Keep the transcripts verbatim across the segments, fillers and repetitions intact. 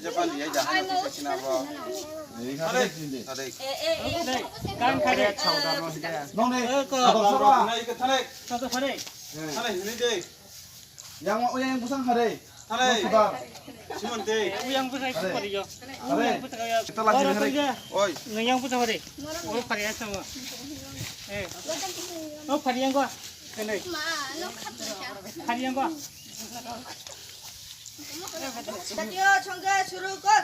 Japan ya jahan tu sini apa? Thanai. Thanai. Kan kade. Nong ne. Ko. Thanai ke thanai. Sasa thanai. Thanai ini deh. Yang mau yang busang hari. Thanai. Simon deh. Yang busang hari yo. Hari. Yang busang hari. Oi. Yang busang hari. Oh, hari yang sama. Eh. Oh, hari yang gua. Thanai. Hari yang gua. Jatiyo songkhe suru kor.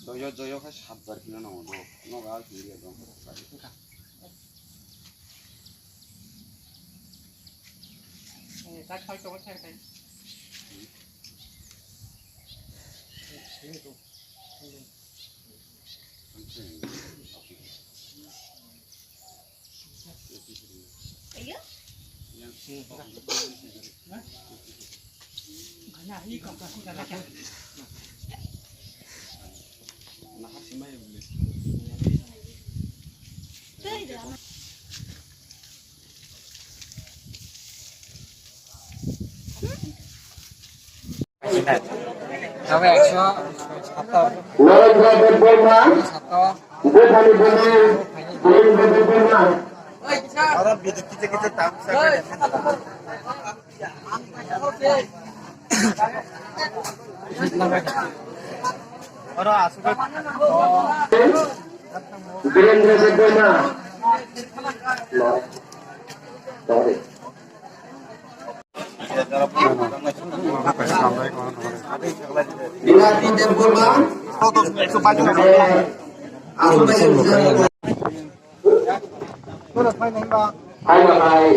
Joyo, joyo khe sat bar phino nango do. Nogo al phiri ya dong. Tamo ekso sattor. Narendra Debbarma, sattor. Bethani Bhumi, Narendra Debbarma. Aro bidit kita kita tam sa. Aro asuk. Narendra Debbarma. Sorry. Binathi Debbarma. Hai, hai.